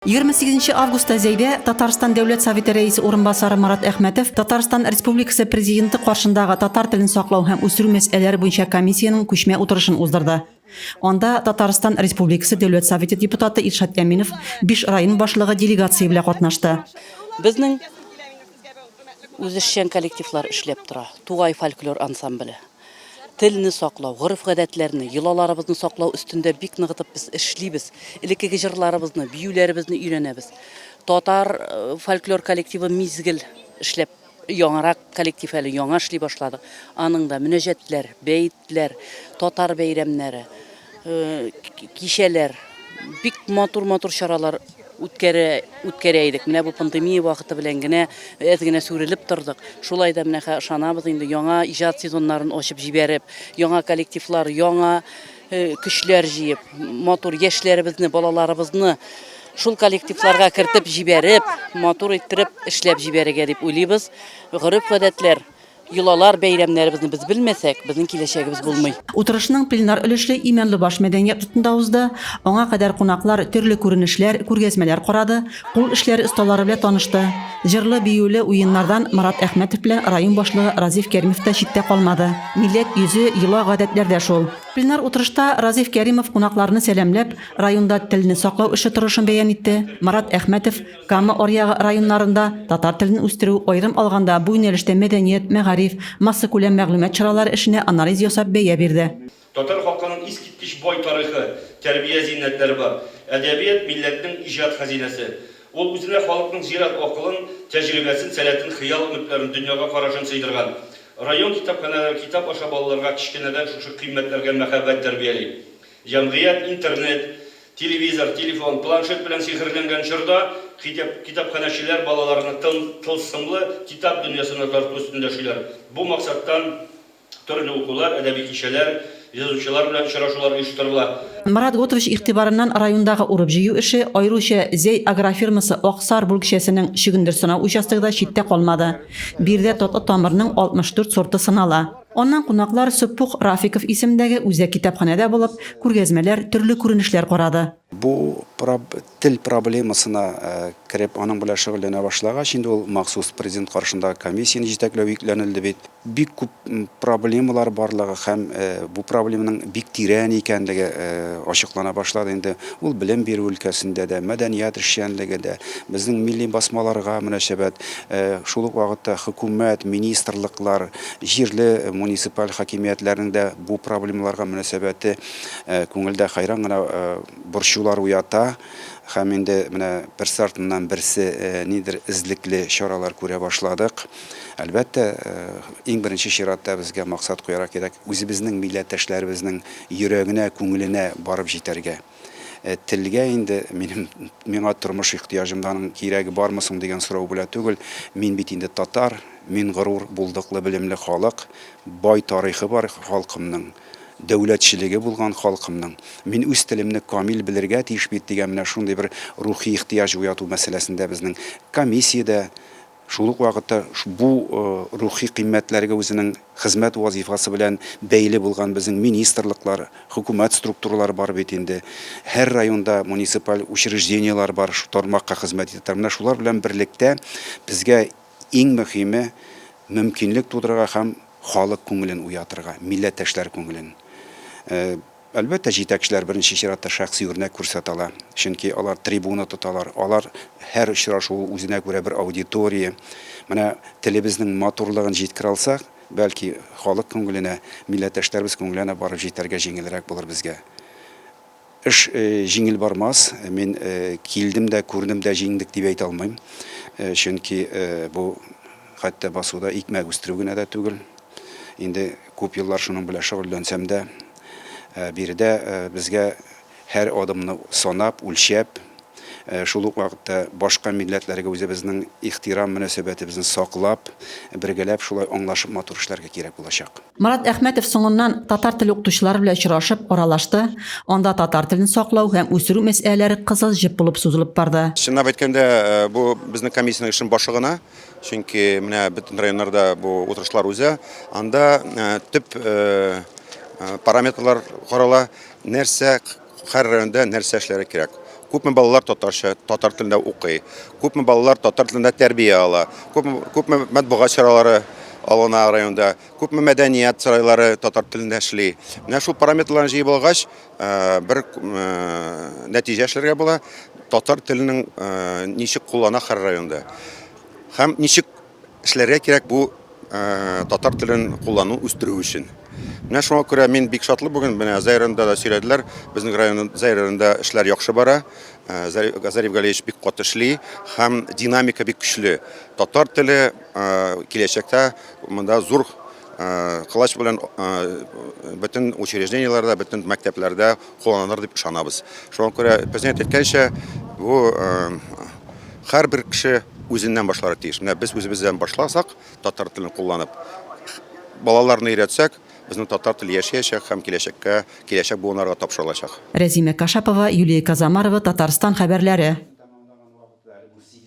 28 августта Зәйдә Татарстан Дәүләт Советы Рәисе урынбасары Марат Әхмәтов Татарстан Республикасы Президенты каршындагы татар телен саклау һәм үстерү мәсьәләләре буенча комиссиянең күчмә утырышын уздырды. Анда Татарстан Республикасы Дәүләт Советы депутаты Илшат Әминов, биш район башлыгы делегация белән катнашты. Безнең үзешчән коллективлар эшләп тора. Тугай фольклор ансамбле. Телне саклау, гореф-гадәтләрне, йолаларыбызны саклау өстендә бик ныгытып без эшлибез. Элеккеге җырларыбызны, биюләребезне өйрәнәбез. Татар э, фольклор коллективы Мизгел эшләп, яңарак коллектив әле, яңа эшли башладык. Аның да мөнәҗәтләр, бәетләр, татар бәйрәмнәре, э, кичәләр, бик матур-матур чаралар үткәрә, үткәрә идек. Менә бу пандемия вакыты белән генә әз генә сүрелеп тордык. Шулай да менә ышанабыз инде яңа иҗат сезоннарын ачып җибәреп, яңа коллективлар, яңа э, көчләр җыеп, матур яшьләребезне, балаларыбызны шул коллективларга кертеп җибәреп, матур иттереп эшләп җибәрергә дип уйлыйбыз. Гореф-гадәтләр Йолалар, бәйрәмнәребезне без белмәсәк, безнең киләчәгебез булмый. Утырышның пленар өлеше Имәнлебаш мәдәният йортында узды. Аңа кадәр кунаклар төрле күренешләр, күргәзмәләр карады, кул эшләре осталары белән танышты. Җырлы-биюле уеннардан Марат Әхмәтов белән район башлыгы Разиф Кәримов та читтә калмады. Милләт йөзе йола-гадәтләрдә шул. Пленар утырышта Разиф Кәримов кунакларны сәламләп, районда телне саклау эше торышын бәян итте. Марат Әхмәтов Кама аръягы районнарында татар телен үстерү, аерым алганда, бу юнәлештә мәдәният, мәгариф, массакүләм мәгълүмат чаралары эшенә анализ ясап бәя бирде. Татар халкының искиткеч бай тарихы, тәрбия зиннәтләре бар. Әдәбият, милләтнең иҗат хәзинәсе. Ул үзенә халыкның зирәк акылын, тәҗрибәсен, сәләтен, хыял-өметләрен, дөньяга карашын сыйдырган. Район китапханәләре китап аша балаларга кечкенәдән шушы кыйммәтләргә мәхәббәт тәрбияли. Җәмгыять интернет, Телевизор, телефон, планшет белән сихерләнгән чорда китапханәчеләр балаларны тылсымлы китап дөньясына тарту өстендә эшлиләр. Бу максаттан төрле укулар, әдәби кичәләр, язучылар белән очрашулар оештырыла. Марат Готович игътибарыннан райондагы урып-җыю эше, аеруча Зәй агрофирмасы Аксар бүлекчәсенең чөгендер сынау участогы да читтә калмады. Биредә татлы тамырның 64 сорты сынала. Аннан кунаклар Сөппух Рафиков исемендәге үзәк китапханәдә булып, күргәзмәләр, төрле күренешләр карады. Бу тел проблемасына кереп, аның белән шөгыльләнә башлагач, инде ул махсус президент каршындагы комиссияне җитәкләү йөкләнелде бит. Бик күп проблемалар барлыгы һәм бу проблеманың бик тирән икәнлеге ачыклана башлады инде. Ул белем бирү өлкәсендә дә, мәдәният эшчәнлеге дә, безнең милли басмаларга мөнәсәбәт, шул ук вакытта хөкүмәт, министрлыклар, Җирле муниципаль хакимиятләрнең дә бу проблемаларга мөнәсәбәте күңелдә хәйран гына борчулар уята һәм инде менә берсе артыннан берсе нидер эзлекле чаралар күрә башладык. Әлбәттә, иң беренче чиратта безгә максат куярга кирәк, үзебезнең милләттәшләребезнең йөрәгенә, күңеленә барып җитәргә. Телгә инде минем миңа тормыш ихтыяҗымда аның кирәге бармы соң дигән сорау белән түгел. Мин бит инде татар, мин горур, булдыклы, белемле халык, бай тарихы бар халкымның, дәүләтчелеге булган халкымның. Мин үз телемне камил белергә тиеш бит дигән менә шундый бер рухи ихтыяҗ уяту мәсьәләсендә безнең комиссиядә Шул ук вакытта бу рухи кыйммәтләргә үзенең хезмәт вазифасы белән бәйле булган безнең министрлыклар, хөкүмәт структуралары бар бит инде. Һәр районда муниципаль учреждениеләр бар, шу тармакка хезмәт итә. Менә шулар белән берлектә безгә иң мөһиме мөмкинлек тудырырга һәм халык күңелен уятырга, милләттәшләр күңелен. Әлбәттә, җитәкчеләр беренче чиратта шәхси үрнәк күрсәтә ала. Чөнки алар трибуна тоталар, алар һәр очрашу ул үзенә күрә бер аудитория. Менә телебезнең матурлыгын җиткерә алсак, бәлки, халык күңеленә, милләттәшләребез күңеленә барып җитәргә җиңелрәк булыр безгә. Эш җиңел бармас. Мин килдем дә, күрдем дә, җиңдек дип әйтә алмыйм. Чөнки бу хәтта басуда икмәк үстерү генә дә түгел. Инде күп еллар шуның белән шөгыльләнсәм дә, биредә безгә һәр адымны санап, үлчәп, шул ук вакытта башка милләтләргә үзебезнең ихтирам мөнәсәбәтебезне саклап, бергәләп шулай аңлашып матур эшләргә кирәк булачак. Марат Әхмәтов соңыннан татар теле укытучылары белән очрашып, аралашты, анда татар телен саклау һәм үстерү мәсьәләләре кызыл җеп булып сузылып барды. Чынлап әйткәндә, бу безнең комиссиянең эшенең башы гына. Чөнки менә бөтен районнарда бу утырышлар уза. Анда төп параметрлар карала, нәрсә һәр районда нәрсә эшләргә кирәк. Күпме балалар татарча, татар телендә укый, күпме балалар татар телендә тәрбия ала, күпме, күпме матбугат чаралары алына районда, күпме мәдәният сарайлары татар телендә эшли. Менә шул параметрларны җыеп алгач, э, бер э, нәтиҗә эшләргә була. Татар теленең э, ничек куллана һәр районда. Һәм ничек эшләргә кирәк бу татар телен куллану үстерү өчен. Менә шуңа күрә мин бик шатлы бүген. Менә Зәй районында да сөйләделәр. Безнең районның Зәй районында эшләр яхшы бара. Зариф Галиевич бик каты эшли һәм динамика бик көчле. Татар теле киләчәктә монда зур колач белән бөтен учреждениеләрдә, бөтен мәктәпләрдә кулланылыр дип ышанабыз. Шуңа күрә президент әйткәнчә, бу һәрбер кеше үзеннән башларга тиеш. Менә без үзебездән башласак, татар телен кулланып, балаларны өйрәтсәк, безнең татар теле яшәячәк һәм киләчәккә, киләчәк буыннарга тапшырылачак. Рәзимә Кашапова, Юлия Казамарова, Татарстан хәбәрләре.